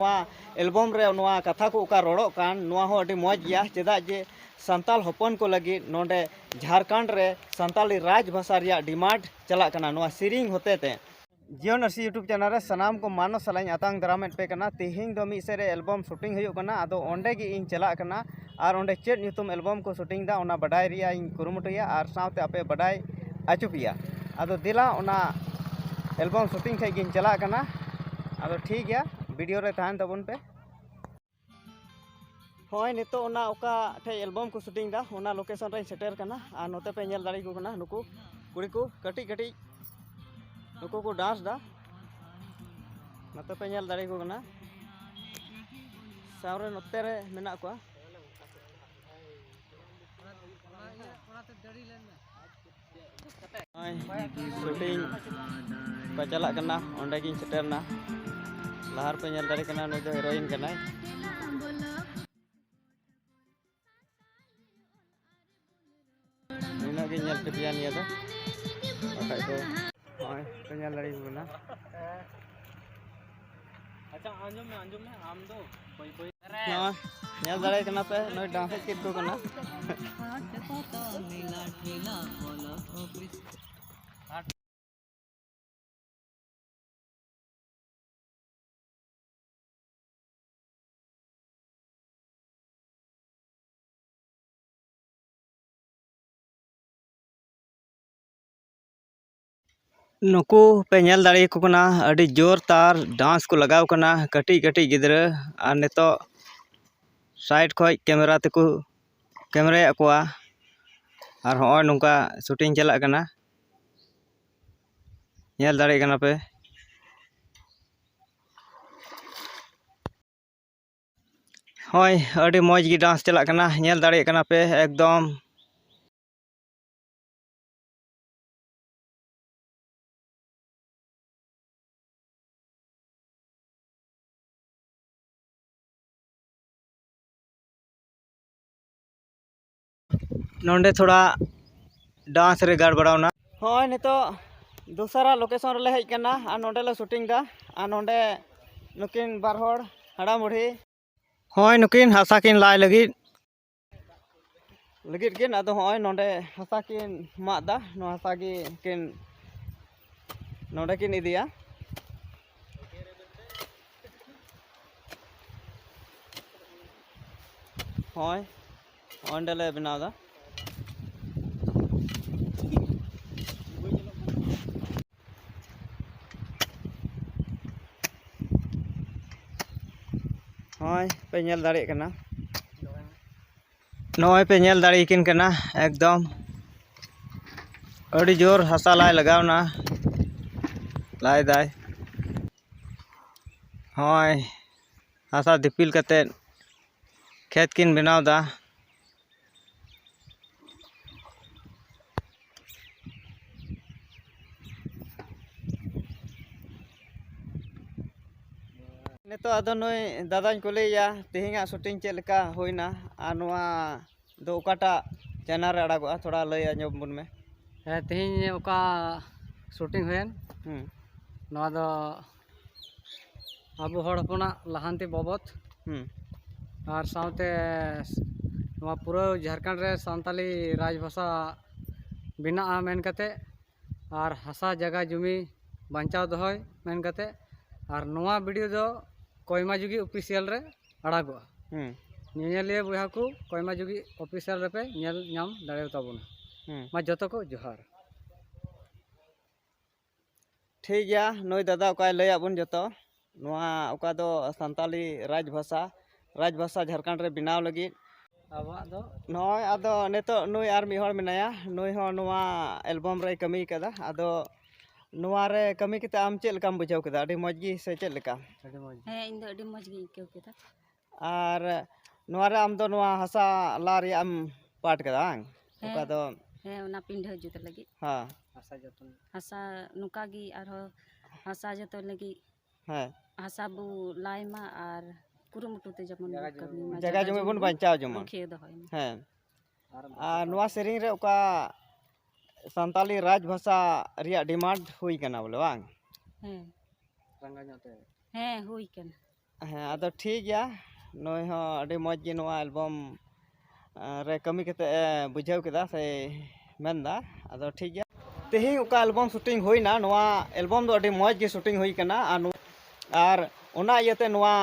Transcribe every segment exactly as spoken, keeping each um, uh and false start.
ᱱᱚᱣᱟ ᱮᱞᱵᱚᱢ ᱨᱮ ᱱᱚᱣᱟ ᱠᱟᱛᱷᱟ ᱠᱚ ᱚᱠᱟ ᱨᱚᱲᱚᱜ ᱠᱟᱱ, ᱱᱚᱣᱟ ᱦᱚᱸ ᱟᱹᱰᱤ ᱢᱚᱡᱽ ᱜᱮᱭᱟ᱾ ᱪᱮᱫᱟᱜ ᱡᱮ ᱥᱟᱱᱛᱟᱲ ᱦᱚᱯᱚᱱ ᱠᱚ ᱞᱟᱹᱜᱤᱫ ᱱᱚᱰᱮ ᱡᱷᱟᱲᱠᱷᱚᱸᱰ ᱨᱮ ᱥᱟᱱᱛᱟᱲᱤ ᱨᱟᱡᱽ ᱵᱷᱟᱥᱟ ᱨᱮᱭᱟᱜ ᱰᱤᱢᱟᱱᱰ ᱪᱟᱞᱟᱜ ᱠᱟᱱᱟ ᱱᱚᱣᱟ ᱥᱮᱨᱮᱧ ᱦᱚᱛᱮ ᱛᱮ᱾ ᱡᱤᱭᱚᱱ ᱟᱹᱨᱥᱤ YouTube ᱪᱮᱱᱮᱞ ᱨᱮ ᱥᱟᱱᱟᱢ ᱠᱚ ᱢᱟᱱᱚ ᱥᱟᱞᱟᱜ ᱤᱧ ᱟᱛᱟᱝ ᱫᱟᱨᱟᱢᱮᱫ ᱯᱮ ᱠᱟᱱᱟ᱾ ᱛᱮᱦᱮᱧ ᱫᱚ ᱢᱤᱫ ᱥᱮᱫ ᱨᱮ ᱮᱞᱵᱚᱢ ᱥᱩᱴᱤᱝ ᱦᱩᱭᱩᱜ ᱠᱟᱱᱟ, ᱟᱫᱚ ᱚᱸᱰᱮ ᱜᱮ ᱤᱧ ᱪᱟᱞᱟᱜ ᱠᱟᱱᱟ᱾ ᱟᱨ ᱚᱸᱰᱮ ᱪᱮᱫ ᱧᱩᱛᱩᱢ ᱮᱞᱵᱚᱢ ᱠᱚ ᱥᱩᱴᱤᱝ ᱫᱟ, ᱚᱱᱟ ᱵᱟᱰᱟᱭ ᱨᱮᱭᱟᱜ ᱤᱧ ᱠᱩᱨᱩᱢᱩᱴᱩᱭᱟ ᱟᱨ ᱥᱟᱶᱛᱮ ᱟᱯᱮ ᱵᱟᱰᱟᱭ ᱦᱚᱪᱚ ᱯᱮᱭᱟ᱾ ᱟᱫᱚ ᱫᱮᱞᱟ, ᱚᱱᱟ ᱮᱞᱵᱚᱢ ᱥᱩᱴᱤᱝ ᱴᱷᱮᱡ ᱜᱤᱧ ᱪᱟᱞᱟᱜ ᱠᱟᱱᱟ᱾ ᱟᱫᱚ ᱴᱷᱤᱠ ᱜᱮᱭᱟ, ᱵᱷᱤᱰᱤᱭᱳ ᱨᱮ ᱛᱟᱦᱮᱱ ᱛᱟᱵᱚᱱ ᱯᱮ᱾ ᱦᱚᱸᱜᱼᱚᱭ ᱱᱤᱛᱚᱜ ᱚᱱᱟ ᱚᱠᱟ ᱴᱷᱮᱡ ᱮᱞᱵᱚᱢ ᱠᱚ ᱥᱩᱴᱤᱝ ᱫᱟ, ᱚᱱᱟ ᱞᱳᱠᱮᱥᱚᱱ ᱨᱮᱧ ᱥᱮᱴᱮᱨ ᱠᱟᱱᱟ᱾ ᱟᱨ ᱱᱚᱛᱮ ᱯᱮ ᱧᱮᱞ ᱫᱟᱲᱮᱭᱟᱠᱚ ᱠᱟᱱᱟ, ᱱᱩᱠᱩ ᱠᱩᱲᱤ ᱠᱚ ᱠᱟᱹᱴᱤᱡ ᱠᱟᱹᱴᱤᱡ, ᱱᱩᱠᱩ ᱠᱚ ᱰᱟᱱᱥ ᱫᱟ᱾ ᱱᱚᱛᱮ ᱯᱮ ᱧᱮᱞ ᱫᱟᱲᱮᱭᱟᱠᱚ ᱠᱟᱱᱟ, ᱥᱟᱶᱨᱮ ᱱᱚᱛᱮ ᱨᱮ ᱢᱮᱱᱟᱜ ᱠᱚᱣᱟ᱾ ᱱᱚᱜᱼᱚᱭ ᱥᱩᱴᱤᱝ ᱠᱚ ᱪᱟᱞᱟᱜ ᱠᱟᱱᱟ, ᱚᱸᱰᱮ ᱜᱤᱧ ᱥᱮᱴᱮᱨ ᱮᱱᱟ᱾ ᱞᱟᱦᱟ ᱨᱮᱯᱮ ᱧᱮᱞ ᱫᱟᱲᱮ ᱠᱟᱱᱟ, ᱱᱩᱭ ᱫᱚ ᱦᱤᱨᱳᱭᱤᱱ ᱠᱟᱱᱟᱭ᱾ ᱱᱤᱱᱟᱹᱜ ᱜᱤᱧ ᱧᱮᱞ ᱦᱚᱪᱚ ᱯᱮᱭᱟ ᱱᱤᱭᱟᱹ ᱫᱚ, ᱵᱟᱠᱷᱟᱡ ᱫᱚ ᱱᱚᱜᱼᱚᱭ ᱯᱮ ᱧᱮᱞ ᱫᱟᱲᱮᱭᱟᱠᱚ ᱠᱟᱱᱟ᱾ ᱟᱪᱪᱷᱟ, ᱟᱸᱡᱚᱢ ᱢᱮ, ᱟᱸᱡᱚᱢ ᱢᱮ, ᱟᱢ ᱫᱚ ᱵᱟᱹᱭ ᱵᱟᱹᱭ ᱱᱚᱜᱼᱚᱭ ᱧᱮᱞ ᱫᱟᱲᱮᱭᱟᱜ ᱠᱟᱱᱟ ᱯᱮ, ᱱᱩᱭ ᱰᱟᱱᱥ ᱮ ᱪᱮᱫ ᱠᱚ ᱠᱟᱱᱟ᱾ ᱱᱩᱠᱩ ᱯᱮ ᱧᱮᱞ ᱫᱟᱲᱮᱭᱟᱠᱚ ᱠᱟᱱᱟ, ᱟᱹᱰᱤ ᱡᱳᱨ ᱛᱟᱨ ᱰᱟᱱᱥ ᱠᱚ ᱞᱟᱜᱟᱣ ᱠᱟᱱᱟ ᱠᱟᱹᱴᱤᱡ ᱠᱟᱹᱴᱤᱡ ᱜᱤᱫᱽᱨᱟᱹ᱾ ᱟᱨ ᱱᱤᱛᱚᱜ ᱥᱟᱭᱤᱰ ᱠᱷᱚᱡ ᱠᱮᱢᱮᱨᱟ ᱛᱮᱠᱚ ᱠᱮᱢᱮᱨᱟᱭᱮᱫ ᱠᱚᱣᱟ᱾ ᱟᱨ ᱦᱚᱸᱜᱼᱚᱭ ᱱᱚᱝᱠᱟ ᱥᱩᱴᱤᱝ ᱪᱟᱞᱟᱜ ᱠᱟᱱᱟ, ᱧᱮᱞ ᱫᱟᱲᱮᱭᱟᱜ ᱠᱟᱱᱟ ᱯᱮ᱾ ᱦᱳᱭ, ᱟᱹᱰᱤ ᱢᱚᱡᱽ ᱜᱮ ᱰᱟᱱᱥ ᱪᱟᱞᱟᱜ ᱠᱟᱱᱟ, ᱧᱮᱞ ᱫᱟᱲᱮᱭᱟᱜ ᱠᱟᱱᱟ ᱯᱮ ᱮᱠᱫᱚᱢ᱾ ᱱᱚᱰᱮ ᱛᱷᱚᱲᱟ ᱰᱟᱱᱥ ᱨᱮ ᱜᱟᱲᱵᱟᱲᱟᱣᱱᱟ᱾ ᱦᱚᱸᱜᱼᱚᱭ ᱱᱤᱛᱚᱜ ᱫᱚᱥᱟᱨᱟ ᱞᱳᱠᱮᱥᱚᱱ ᱨᱮᱞᱮ ᱦᱮᱡ ᱠᱟᱱᱟ ᱟᱨ ᱱᱚᱰᱮ ᱞᱮ ᱥᱩᱴᱤᱝ ᱫᱟ᱾ ᱟᱨ ᱱᱚᱰᱮ ᱱᱩᱠᱤᱱ ᱵᱟᱨ ᱦᱚᱲ ᱦᱟᱲᱟᱢ ᱵᱩᱲᱦᱤ᱾ ᱦᱳᱭ, ᱱᱩᱠᱤᱱ ᱦᱟᱥᱟ ᱠᱤᱱ ᱞᱟᱭ ᱞᱟᱹᱜᱤᱫ᱾ ᱞᱟᱹᱜᱤᱫ ᱠᱤᱱ, ᱟᱫᱚ ᱦᱚᱸᱜᱼᱚᱭ ᱱᱚᱰᱮ ᱦᱟᱥᱟ ᱠᱤᱱ ᱢᱟᱜ ᱫᱟ, ᱱᱚᱣᱟ ᱦᱟᱥᱟ ᱜᱮ ᱠᱤᱱ ᱱᱚᱰᱮ ᱠᱤᱱ ᱤᱫᱤᱭᱟ᱾ ᱦᱳᱭ, ᱚᱸᱰᱮ ᱞᱮ ᱵᱮᱱᱟᱣ ᱫᱟ᱾ ᱦᱳᱭ, ᱯᱮ ᱧᱮᱞ ᱫᱟᱲᱮᱭᱟᱜ ᱠᱟᱱᱟ, ᱱᱚᱜᱼᱚᱭ ᱯᱮ ᱧᱮᱞ ᱫᱟᱲᱮᱭᱟᱠᱤᱱ ᱠᱟᱱᱟ, ᱮᱠᱫᱚᱢ ᱟᱹᱰᱤ ᱡᱳᱨ ᱦᱟᱥᱟ ᱞᱟᱭ ᱞᱟᱜᱟᱣᱱᱟ, ᱞᱟᱭ ᱫᱟᱭ᱾ ᱦᱳᱭ, ᱦᱟᱥᱟ ᱫᱤᱯᱤᱞ ᱠᱟᱛᱮᱫ ᱠᱷᱮᱛ ᱠᱤᱱ ᱵᱮᱱᱟᱣ ᱫᱟ᱾ ᱱᱤᱛᱚᱜ ᱟᱫᱚ ᱱᱩᱭ ᱫᱟᱫᱟᱧ ᱠᱩᱞᱤᱭᱮᱭᱟ, ᱛᱮᱦᱮᱧᱟᱜ ᱥᱩᱴᱤᱝ ᱪᱮᱫ ᱞᱮᱠᱟ ᱦᱩᱭᱱᱟ ᱟᱨ ᱱᱚᱣᱟ ᱫᱚ ᱚᱠᱟᱴᱟᱜ ᱪᱮᱱᱮᱞ ᱨᱮ ᱟᱲᱟᱜᱚᱜᱼᱟ? ᱛᱷᱚᱲᱟ ᱞᱟᱹᱭ ᱟᱸᱡᱚᱢ ᱵᱚᱱ ᱢᱮ᱾ ᱦᱮᱸ, ᱛᱮᱦᱮᱧ ᱚᱠᱟ ᱥᱩᱴᱤᱝ ᱦᱩᱭᱮᱱ, ᱦᱩᱸ᱾ ᱱᱚᱣᱟ ᱫᱚ ᱟᱵᱚ ᱦᱚᱲ ᱦᱚᱯᱚᱱᱟᱜ ᱞᱟᱦᱟᱱᱛᱤ ᱵᱟᱵᱚᱛ ᱦᱩᱸ᱾ ᱟᱨ ᱥᱟᱶᱛᱮ ᱱᱚᱣᱟ ᱯᱩᱨᱟᱹ ᱡᱷᱟᱲᱠᱷᱚᱸᱰ ᱨᱮ ᱥᱟᱱᱛᱟᱞᱤ ᱨᱟᱡᱽ ᱵᱷᱟᱥᱟ ᱵᱮᱱᱟᱜᱼᱟ ᱢᱮᱱ ᱠᱟᱛᱮ, ᱟᱨ ᱦᱟᱥᱟ ᱡᱟᱭᱜᱟ ᱡᱩᱢᱤ ᱵᱟᱧᱪᱟᱣ ᱫᱚᱦᱚᱭ ᱢᱮᱱ ᱠᱟᱛᱮ᱾ ᱟᱨ ᱱᱚᱣᱟ ᱵᱷᱤᱰᱤᱭᱳ ᱫᱚ ᱠᱚᱭᱢᱟ ᱡᱩᱜᱤ ᱚᱯᱷᱤᱥᱤᱭᱟᱞ ᱨᱮ ᱟᱲᱟᱜᱚᱜᱼᱟ᱾ ᱦᱩᱸ᱾ ᱧᱮᱧᱮᱞᱤᱭᱟᱹ ᱵᱚᱭᱦᱟ ᱠᱚ ᱠᱚᱭᱢᱟ ᱡᱩᱜᱤ ᱚᱯᱷᱤᱥᱤᱭᱟᱞ ᱨᱮᱯᱮ ᱧᱮᱞ ᱧᱟᱢ ᱫᱟᱲᱮᱭᱟᱛᱟ ᱵᱚᱱᱟ᱾ ᱦᱩᱸ᱾ ᱢᱟ ᱡᱚᱛᱚ ᱠᱚ ᱡᱚᱦᱟᱨ᱾ ᱴᱷᱤᱠ ᱜᱮᱭᱟ, ᱱᱩᱭ ᱫᱟᱫᱟ ᱚᱠᱟᱭ ᱞᱟᱹᱭᱟᱫ ᱵᱚᱱ ᱡᱚᱛᱚ, ᱱᱚᱣᱟ ᱚᱠᱟ ᱫᱚ ᱥᱟᱱᱛᱟᱞᱤ ᱨᱟᱡᱽ ᱵᱷᱟᱥᱟ, ᱨᱟᱡᱽ ᱵᱷᱟᱥᱟ ᱡᱷᱟᱲᱠᱷᱚᱸᱰ ᱨᱮ ᱵᱮᱱᱟᱣ ᱞᱟᱹᱜᱤᱫ᱾ ᱟᱵᱚᱣᱟᱜ ᱫᱚ ᱱᱚᱜᱼᱚᱭ ᱟᱫᱚ ᱱᱤᱛᱚᱜ ᱱᱩᱭ ᱟᱨ ᱢᱤᱫ ᱦᱚᱲ ᱢᱮᱱᱟᱭᱟ, ᱱᱩᱭ ᱦᱚᱸ ᱱᱚᱣᱟ ᱮᱞᱵᱟᱢ ᱨᱮᱭ ᱠᱟᱹᱢᱤ ᱠᱟᱫᱟ᱾ ᱟᱫᱚ ᱱᱚᱣᱟ ᱨᱮ ᱠᱟᱹᱢᱤ ᱠᱟᱛᱮ ᱟᱢ ᱪᱮᱫ ᱞᱮᱠᱟᱢ ᱵᱩᱡᱷᱟᱹᱣ ᱠᱮᱫᱟ? ᱟᱹᱰᱤ ᱢᱚᱡᱽ ᱜᱮ ᱥᱮ ᱪᱮᱫ ᱞᱮᱠᱟ? ᱟᱹᱰᱤ ᱢᱚᱡᱽ᱾ ᱦᱮᱸ, ᱤᱧ ᱫᱚ ᱟᱹᱰᱤ ᱢᱚᱡᱽ ᱜᱤᱧ ᱟᱹᱭᱠᱟᱹᱣ ᱠᱮᱫᱟ᱾ ᱟᱨ ᱱᱚᱣᱟ ᱨᱮ ᱟᱢ ᱫᱚ ᱱᱚᱣᱟ ᱦᱟᱥᱟ ᱞᱟ ᱨᱮᱭᱟᱜ ᱮᱢ ᱯᱟᱴ ᱠᱟᱫᱟ ᱵᱟᱝ? ᱦᱮᱸ᱾ ᱚᱠᱟ ᱫᱚ ᱦᱮᱸ, ᱚᱱᱟ ᱯᱤᱸᱰᱷᱟᱹ ᱡᱩᱛ ᱞᱟᱹᱜᱤᱫ᱾ ᱦᱮᱸ᱾ ᱦᱟᱥᱟ ᱡᱚᱛᱚᱱ᱾ ᱦᱟᱥᱟ ᱱᱚᱝᱠᱟ ᱜᱮ ᱟᱨᱦᱚᱸ ᱦᱟᱥᱟ ᱡᱚᱛᱚᱱ ᱞᱟᱹᱜᱤᱫ ᱦᱮᱸ᱾ ᱦᱟᱥᱟ ᱵᱚ ᱞᱟᱭ ᱢᱟ ᱟᱨ ᱠᱩᱨᱩᱢᱩᱴᱩ ᱛᱮ ᱡᱮᱢᱚᱱ ᱡᱟᱭᱜᱟ ᱵᱚ ᱠᱟᱹᱢᱤ ᱢᱟ, ᱡᱟᱭᱜᱟ ᱡᱟᱭᱜᱟ ᱡᱚᱢᱤ ᱡᱚᱢᱤ ᱵᱚᱱ ᱵᱚ ᱵᱟᱧᱪᱟᱣ ᱡᱮᱢᱚᱱ᱾ ᱨᱩᱠᱷᱤᱭᱟᱹ ᱫᱚᱦᱚᱭ ᱢᱟ᱾ ᱦᱮᱸ᱾ ᱟᱨ ᱟᱨ ᱱᱚᱣᱟ ᱥᱮᱨᱮᱧ ᱨᱮ ᱚᱠᱟ ᱥᱟᱱᱛᱟᱞᱤ ᱨᱟᱡᱽ ᱵᱷᱟᱥᱟ ᱨᱮᱭᱟᱜ ᱰᱤᱢᱟᱱᱰ ᱦᱩᱭ ᱠᱟᱱᱟ ᱵᱚᱞᱮ, ᱵᱟᱝ? ᱦᱮᱸ᱾ ᱨᱟᱸᱜᱟ ᱧᱚᱜ ᱛᱮ᱾ ᱦᱮᱸ, ᱦᱩᱭ ᱠᱟᱱᱟ᱾ ᱦᱮᱸ, ᱟᱫᱚ ᱴᱷᱤᱠ ᱜᱮᱭᱟ᱾ ᱱᱩᱭ ᱦᱚᱸ ᱟᱹᱰᱤ ᱢᱚᱡᱽ ᱜᱮ ᱱᱚᱣᱟ ᱮᱞᱵᱟᱢ, ᱟᱸ, ᱨᱮ ᱠᱟᱹᱢᱤ ᱠᱟᱛᱮ ᱮ ᱵᱩᱡᱷᱟᱹᱣ ᱠᱮᱫᱟ ᱥᱮ ᱢᱮᱱᱫᱟ᱾ ᱟᱫᱚ ᱴᱷᱤᱠ ᱜᱮᱭᱟ, ᱛᱮᱦᱮᱧ ᱚᱠᱟ ᱮᱞᱵᱟᱢ ᱥᱩᱴᱤᱝ ᱦᱩᱭᱱᱟ, ᱱᱚᱣᱟ ᱮᱞᱵᱟᱢ ᱫᱚ ᱟᱹᱰᱤ ᱢᱚᱡᱽ ᱜᱮ ᱥᱩᱴᱤᱝ ᱦᱩᱭ ᱠᱟᱱᱟ᱾ ᱟᱨ ᱱᱚ-, ᱟᱨ ᱚᱱᱟ ᱤᱭᱟᱹᱛᱮ ᱱᱚᱣᱟ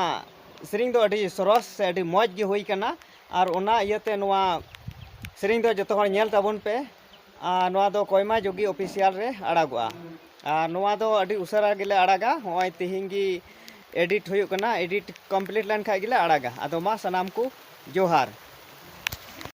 ᱥᱮᱨᱮᱧ ᱫᱚ ᱟᱹᱰᱤ ᱥᱚᱨᱚᱥ ᱥᱮ ᱟᱹᱰᱤ ᱢᱚᱡᱽ ᱜᱮ ᱦᱩᱭ ᱠᱟᱱᱟ᱾ ᱟᱨ ᱚᱱᱟ ᱤᱭᱟᱹᱛᱮ ᱱᱚᱣᱟ ᱥᱮᱨᱮᱧ ᱫᱚ ᱡᱚᱛᱚ ᱦᱚᱲ ᱧᱮᱞ ᱛᱟᱵᱚᱱ ᱯᱮ᱾ ᱟᱨ ᱱᱚᱣᱟ ᱫᱚ ᱠᱚᱭᱢᱟ ᱡᱳᱜᱤ ᱚᱯᱷᱤᱥᱤᱭᱟᱞ ᱨᱮ ᱟᱲᱟᱜᱚᱜᱼᱟ᱾ ᱟᱨ ᱱᱚᱣᱟ ᱫᱚ ᱟᱹᱰᱤ ᱩᱥᱟᱹᱨᱟ ᱜᱮᱞᱮ ᱟᱲᱟᱜᱟ, ᱱᱚᱜᱼᱚᱭ ᱛᱮᱦᱮᱧ ᱜᱮ ᱮᱰᱤᱴ ᱦᱩᱭᱩᱜ ᱠᱟᱱᱟ, ᱮᱰᱤᱴ ᱠᱚᱢᱯᱞᱤᱴ ᱞᱮᱱ ᱠᱷᱟᱡ ᱜᱮᱞᱮ ᱟᱲᱟᱜᱟ᱾ ᱟᱫᱚ ᱢᱟ ᱥᱟᱱᱟᱢ ᱠᱚ ᱡᱚᱦᱟᱨ᱾